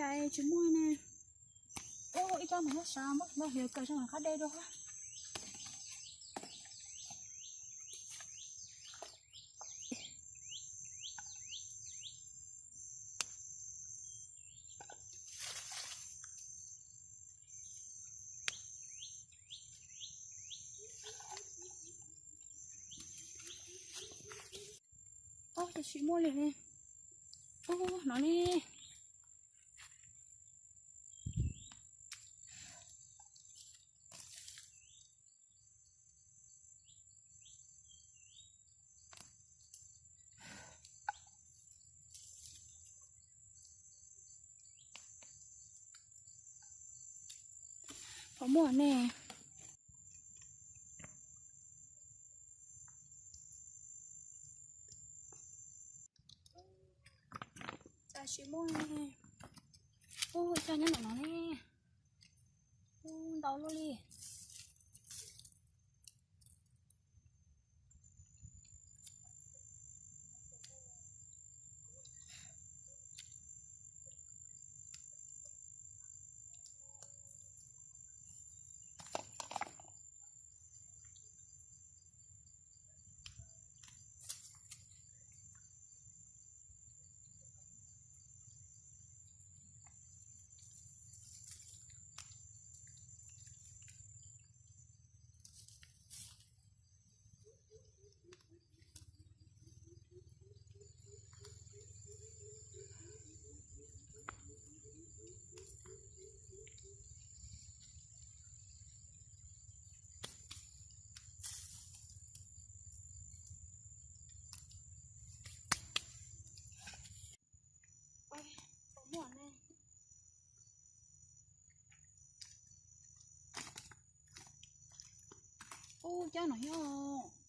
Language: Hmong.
Cas tsis muaj ne. Ub, ib co mas nyob sav, muab no hliv kawm zoo qab de dua. Ub, cas tsis muaj li ne. Ub, no ne. Pom muaj ne. Cas tsis muaj ne. Ub, ib co nyob ntawm no ne. Ub, ntau luaj li. Ub, cov no yog